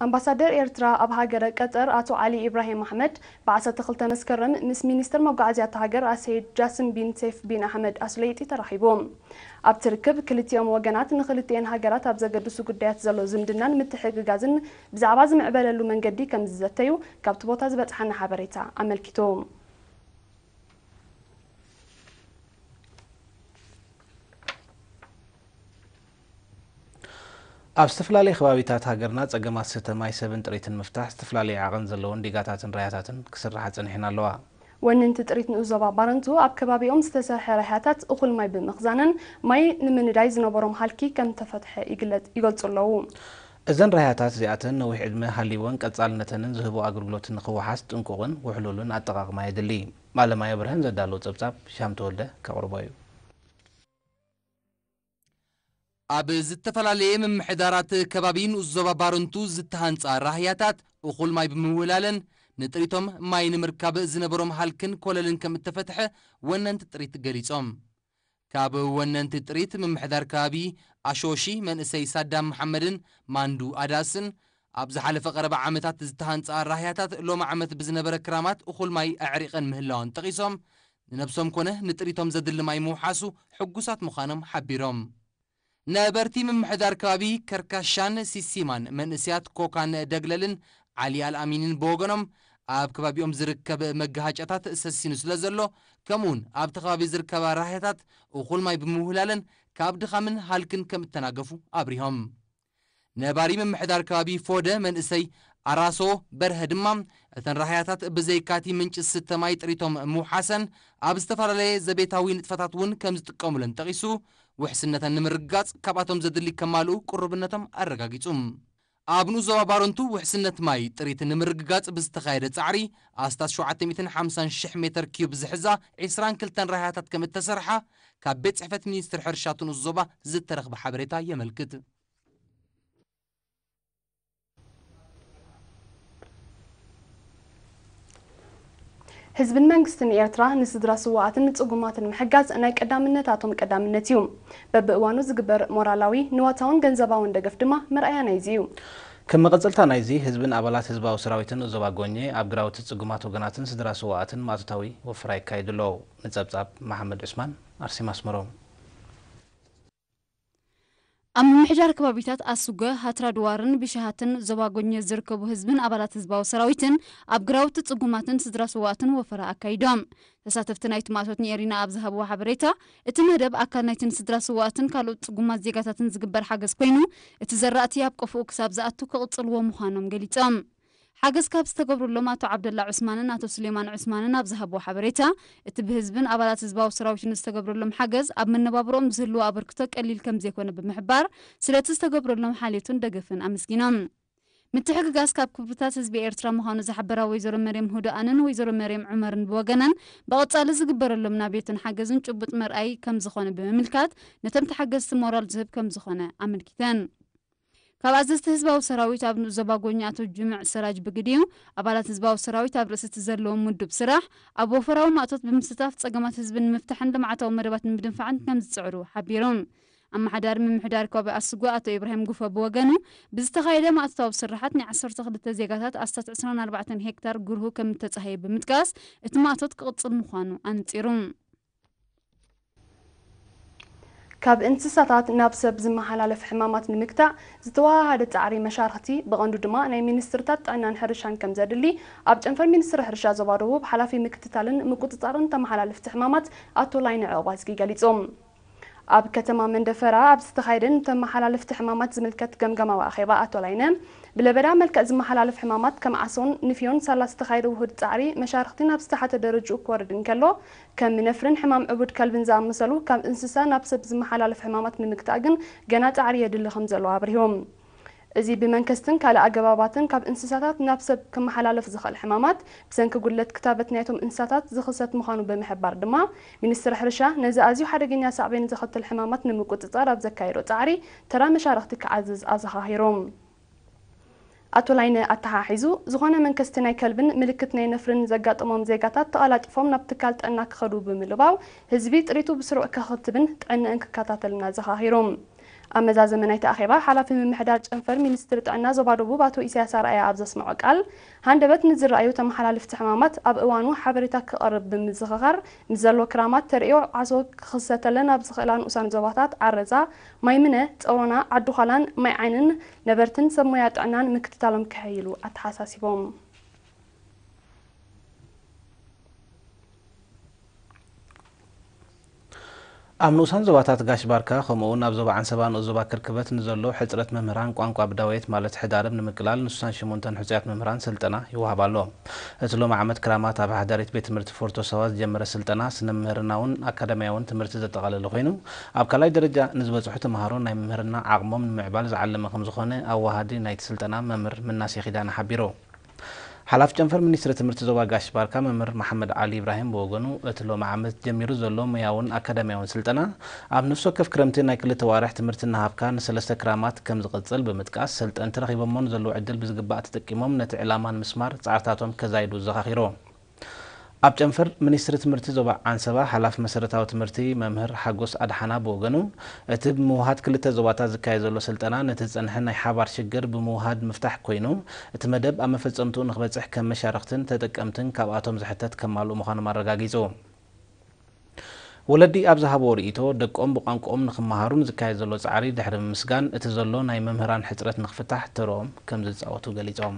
ኣምባሳደር ኤርትራ ኣብ ሃገረ ቀጠር ኣቶ ዓሊ ኢብራሂም ኣሕመድ ብ ዓሰርተ ክልተ መስከረም ምስ ሚኒስትር መጓዓዝያ እታ ሃገር ኣሰይድ ጃስም ቢን ሴፍ ቢን ኣሕመድ ኣስለይጢ ተራኺቡ። ኣብቲ ርክብ ክልቲኦም ወገናት ንክልቲኤን ሃገራት ኣብ ዘገድሱ ጉዳያት ዘሎ ዝምድናን ምትሕግጋዝን ብዛዕባ ዝምዕበለሉ መንገዲ ከም ዝዘተዩ ካብቲ ቦታ ዝበጽሓና ሓበሬታ ኣመልኪቱ። ኣብ ዝተፈላለዩ ከባቢታት ሃገርና ጸገማት ስተ ማይ ሰብን ጥሪትን ምፍታሕ ዝተፈላለዩ ዓቐን ዘለዎን ዲጋታትን ራያታትን ክስርሓ ጸኒሐን ኣለዋ። ወነንቲ ጥሪት ንኡስ ዞባ ባረንቱ ኣብ ከባቢኦም ዝተሰርሐ ራህያታት እኹል ማይ ብምኽዛነን ማይ ንምንዳይ ዝነበሮም ሃልኪ ከም ተፈትሐ ይግለጽ- ይገልጹ ኣለዉ። እዘን ራህያታት እዚኣተን ነዊሕ ዕድመ ሃልይወን ቀጻልነተንን ዝህቦ ኣገልግሎትን ንኽወሓስ ጥንቁቕን ውሕሉልን ኣጠቓቕማ የድሊ። ማለማዮ ብርሃን ዘዳለዎ ጸብጻብ ሻም ተወልደ ከቕርቦ እዩ። ኣብ ዝተፈላለየ ምምሕዳራት ከባቢ ንኡስ ዞባ ባረንቱ ዝተሃንጻ ራህያታት እኹል ማይ ብምውላለን ንጥሪቶም ማይ ንምርካብ ዝነበሮም ሃልክን ኮለልን ከም እተፈትሐ ወነንቲ ጥሪት ገሊጾም። ካብ ወነንቲ ጥሪት ምምሕዳር ከባቢ ኣሾሺ መንእሰይ ሳዳም መሓመድን ማንዱ ኣዳስን ኣብ ዝሓለፈ ቀረባ ዓመታት ዝተሃንጻ ራህያታት ሎም ዓመት ብዝነበረ ክራማት እኹል ማይ ኣዕሪቐን ምህላወን ጠቒሶም፣ ንነብሶም ኮነ ንጥሪቶም ዘድሊ ማይ ምውሓሱ ሕጉሳት ምዃኖም ሓቢሮም። ነበርቲ ምምሕዳር ከባቢ ከርካሻን ሲሲማን መንእሰያት ኮካን ደግለልን ዓሊ ኣልኣሚንን ብወገኖም ኣብ ከባቢኦም ዝርከብ መጋሃጫታት ሰሲኑ ስለ ዘሎ፣ ከምኡውን ኣብቲ ከባቢ ዝርከባ ራህያታት እኹል ማይ ብምውህላለን ካብ ድኻምን ሃልክን ከም እተናገፉ ኣብሪሆም። ነባሪ ምምሕዳር ከባቢ ፎደ መንእሰይ ኣራሶ በርሀ ድማ እተን ራህያታት ብዘይካቲ ምንጪ ስተ ማይ ጥሪቶም ምውሓሰን ኣብ ዝተፈላለየ ዘቤታዊ ንጥፈታት እውን ከም ዝጥቀሙለን ጠቒሱ፣ ውሕስነተን ንምርግጋጽ ካብኣቶም ዘድሊ ከማልኡ ቅሩብነቶም ኣረጋጊጹ። ኣብ ንኡስ ዞባ ባረንቱ ውሕስነት ማይ ጥሪት ንምርግጋጽ ብዝተኻየደ ጻዕሪ ኣስታት ሸውዓተ ሚእትን ሓምሳን ሽሕ ሜተር ኪዩብ ዝሕዛ ዒስራን ክልተን ራህያታት ከም እተሰርሓ ካብ ቤት ጽሕፈት ሚኒስትሪ ሕርሻ እቲ ንኡስ ዞባ ዝተረኽበ ሓበሬታ የመልክት። ህዝብን መንግስትን ኤርትራ ንስድራ ስውኣትን ንጽጉማትን ምሕጋዝ ናይ ቀዳምነታቶም ቀዳምነት እዩ። በብእዋኑ ዝግበር ሞራላዊ፣ ንዋታውን ገንዘባውን ደገፍ ድማ መርኣያ ናይዚ እዩ። ከም መቐጸልታ ናይዚ፣ ህዝብን ኣባላት ህዝባዊ ሰራዊትን ዞባ ጎኘ ኣብ ግራውቲ ጽጉማት ወገናትን ስድራ ስውኣትን ማእቶታዊ ወፈራ የካይዱ ኣለዉ። ንጸብጻብ መሓመድ ዑስማን፣ ኣርሴማ ኣስመሮም። ኣብ ምምሕዳር ከባቢታት ኣስጎ፣ ሃትራድዋርን ብሻሃትን ዞባ ጎኘ ዝርከቡ ህዝብን ኣባላት ህዝባዊ ሰራዊትን ኣብ ግራውቲ ጽጉማትን ስድራ ስውኣትን ወፈራ ኣካይዶም። ተሳተፍቲ ናይቲ ማእቶት ንኤሪና ኣብ ዝሃብዎ ሓበሬታ፣ እቲ መደብ ኣካል ናይቲ ንስድራ ስውኣትን ካልኦት ጽጉማት ዜጋታትን ዝግበር ሓገዝ ኮይኑ፣ እቲ ዘራእቲ ኣብ ቀፍኡ ክሳብ ዝኣቱ ክቕጽልዎ ምዃኖም ገሊጾም። ሓገዝ ካብ ዝተገብረሎም ኣቶ ዓብደላ ዑስማንን ኣቶ ሱሌማን ዑስማንን ኣብ ዝሃብዎ ሓበሬታ፣ እቲ ብህዝብን ኣባላት ህዝባዊ ሰራዊትን ዝተገብረሎም ሓገዝ ኣብ መነባብሮኦም ዝህልዎ ኣበርክቶ ቀሊል ከም ዘይኮነ ብምሕባር፣ ስለቲ ዝተገብረሎም ሓልዮትን ደገፍን ኣመስጊኖም። ምትሕግጋዝ ካብ ክብርታት ህዝቢ ኤርትራ ምዃኑ ዝሓበራ ወይዘሮ መርየም ሁድኣንን ወይዘሮ መርየም ዑመርን ብወገነን፣ ብቐጻሊ ዝግበረሎም ናብየትን ሓገዝን ጭቡጥ መርኣይ ከም ዝኾነ ብምምልካት፣ ነቶም ተሓገዝቲ ሞራል ዝህብ ከም ዝኾነ ኣመልኪተን። ካብ ኣዘዝቲ ህዝባዊ ሰራዊት ኣብ ንኡስ ዞባ ጎኛ ኣቶ ጅምዕ ሰራጅ ብግዲኡ፣ ኣባላት ህዝባዊ ሰራዊት ኣብ ርእሲ እቲ ዘለዎም ውዱብ ስራሕ፣ ኣብ ወፈራዊ ማእቶት ብምስታፍ ጸገማት ህዝቢ ንምፍታሕን ልምዓታዊ መደባት ንምድንፋዕን ከም ዝጽዕሩ ሓቢሮም። ኣመሓዳሪ ምምሕዳር ከባቢ ኣስጎ ኣቶ ኢብራሂም ጉፈ ብወገኑ፣ ብዝተኻየደ ማእቶታዊ ስራሓት ናይ ዓሰርተ ክልተ ዜጋታት ኣስታት ዕስራን ኣርባዕተን ሄክታር ግርሁ ከም እተጻህየ ብምጥቃስ፣ እቲ ማእቶት ክቕጽል ምዃኑ ኣንጺሩ። ካብ እንስሳታት ናብ ሰብ ዝመሓላለፍ ሕማማት ንምግታእ ዝተወሃሃደ ጻዕሪ መሻርኽቲ፣ ብቐንዱ ድማ ናይ ሚኒስትርታት ጥዕናን ሕርሻን ከም ዘድሊ፣ ኣብ ጨንፈር ሚኒስትሪ ሕርሻ ዞባ ደቡብ ሓላፊ ምክትታልን ምቁጽጻርን ተመሓላለፍቲ ሕማማት ኣቶ ላይነ ዕቑባዝጊ ገሊጹ። ኣብ ከተማ መንደፈራ ኣብ ዝተኻየደ ንተመሓላለፍቲ ሕማማት ዝምልከት ገምገማዊ ኣኼባ ኣቶ ላይነ፣ ብለበዳ መልክዕ ዝመሓላለፍ ሕማማት ከም ዓሶን ንፍዮን ሳላ ዝተኻየደ ውሁድ ጻዕሪ መሻርኽቲ ናብ ዝተሓተ ደረጅኡ ክወርድ እንከሎ፣ ከም ነፍርን ሕማም ዕቡድ ከልብን ዝኣመሰሉ ካብ እንስሳ ናብ ሰብ ዝመሓላለፍ ሕማማት ንምግታእ ግን ገና ጻዕሪ የድሊ ከም ዘሎ ኣብሪሆም። እዚ ብመንከስትን ካልእ ኣገባባትን ካብ እንስሳታት ናብ ሰብ ክመሓላለፍ ዝኽእል ሕማማት ብሰንኪ ጉድለት ክታበት ናይቶም እንስሳታት ዝኽሰት ምዃኑ ብምሕባር ድማ፣ ሚኒስትሪ ሕርሻ ነዚ ኣዝዩ ሓደገኛ ሳዕቤን ዘኸትል ሕማማት ንምቁጽጻር ኣብ ዘካየዶ ጻዕሪ ተራ መሻርኽቲ ክዓዝዝ ኣዘኻኺሩ። ኣቶ ላይነ ኣተሓሒዙ፣ ዝኾነ መንከስቲ ናይ ከልብን ምልክት ናይ ነፍርን ዘጋጠሞም ዜጋታት ተቓላጢፎም ናብ ትካል ጥዕና ክኸዱ ብምልባው፣ ህዝቢ ጥሪቱ ብስሩዕ ከኽትብን ጥዕንአን ክከታተልን ኣዘኻኺሩ። ኣብ መዛዘመ ናይቲ ኣኼባ፣ ሓላፊ ምምሕዳር ጨንፈር ሚኒስትሪ ጥዕና ዞባ ደቡብ ኣቶ ኢሳያስ ኣርኣያ ኣብ ዘስምዖ ቃል፣ ሃንደበት ንዝረኣዩ ተመሓላልፍቲ ሕማማት ኣብ እዋኑ ሓበሬታ ክቐርብ ብምዝኽኻር፣ ንዘሎ ክራማት ተርእዮ ዓሶ ክኽሰተለን ኣብ ዝኽእላ ንኡሳን ዞባታት ዓረዛ፣ ማይምነ፣ ጸሮና፣ ዓዲ ዃላን ማይ ዓይንን ነበርትን ሰብ ሞያ ጥዕናን ምክትታሎም ከሐይሉ ኣተሓሳሲቦም። ኣብ ንኡሳን ዞባታት ጋሽ ባርካ ከምኡ እውን ኣብ ዞባ ዓንሰባ ንኡስ ዞባ ክርክበት ንዘሎ ሕፅረት መምህራን ቋንቋ ብዳውየት ማለት ሕዳርብ ንምቅላል ንሱሳን ሽሙንተን ሕፁያት መምህራን ስልጠና ይወሃብ ኣሎ። እቲ ሎሚ ዓመት ክራማት ኣብ ሓዳሪት ቤት ትምህርቲ ፎርቶ ሳዋ ዝጀመረ ስልጠና ስነ ምህርናውን ኣካዳሚያውን ትምህርቲ ዘጠቓለለ ኮይኑ ኣብ ካልኣይ ደረጃ ንዝበፅሑ ተምሃሮ ናይ መምህርና ዓቕሞም ንምዕባል ዝዓለመ ከምዝኾነ ኣዋሃዲ ናይቲ ስልጠና መምህር ምናሴ ኪዳነ ሓቢሩ። ሓላፊ ጨንፈር ሚኒስትሪ ትምህርቲ ዞባ ጋሽ ባርካ መምህር መሓመድ ዓሊ ኢብራሂም ብወገኑ፣ እቲ ሎሚ ዓመት ጀሚሩ ዘሎ ሞያውን ኣካዳሚያውን ስልጠና ኣብ ነፍሲ ወከፍ ክረምቲ ናይ ክልተ ዋርሕ ትምህርቲ እናሃብካ ንሰለስተ ክራማት ከም ዝቕጽል ብምጥቃስ፣ ሰልጠንቲ ረኺቦሞ ንዘለዉ ዕድል ብዝግባእ ተጠቂሞም ነቲ ዕላማ ንምስማር ጻዕርታቶም ከዛይዱ ኣዘኻኺሩ። ኣብ ጨንፈር ሚኒስትሪ ትምህርቲ ዞባ ዓንሰባ ሓላፊ መሰረታዊ ትምህርቲ መምህር ሓጎስ ኣድሓና ብወገኑ፣ እቲ ብምውሃድ ክልተ ዞባታት ዝካየድ ዘሎ ስልጠና ነቲ ዝጸንሐ ናይ ሓባር ሽግር ብምውሃድ ምፍታሕ ኮይኑ፣ እቲ መደብ ኣብ መፈጸምትኡ ንክበጽሕ ከም መሻርኽትን ተጠቀምትን ካብኣቶም ዝሕተት ከማልኡ ምዃኖም ኣረጋጊጹ። ወለዲ ኣብ ዝሃብዎ ርእይቶ፣ ደቆም ብቋንቋኦም ንክመሃሩ ንዝካየድ ዘሎ ጻዕሪ ድሕሪ ምምስጋን፣ እቲ ዘሎ ናይ መምህራን ሕጽረት ንክፍታሕ ተርኦም ከም ዝጻወቱ ገሊጾም።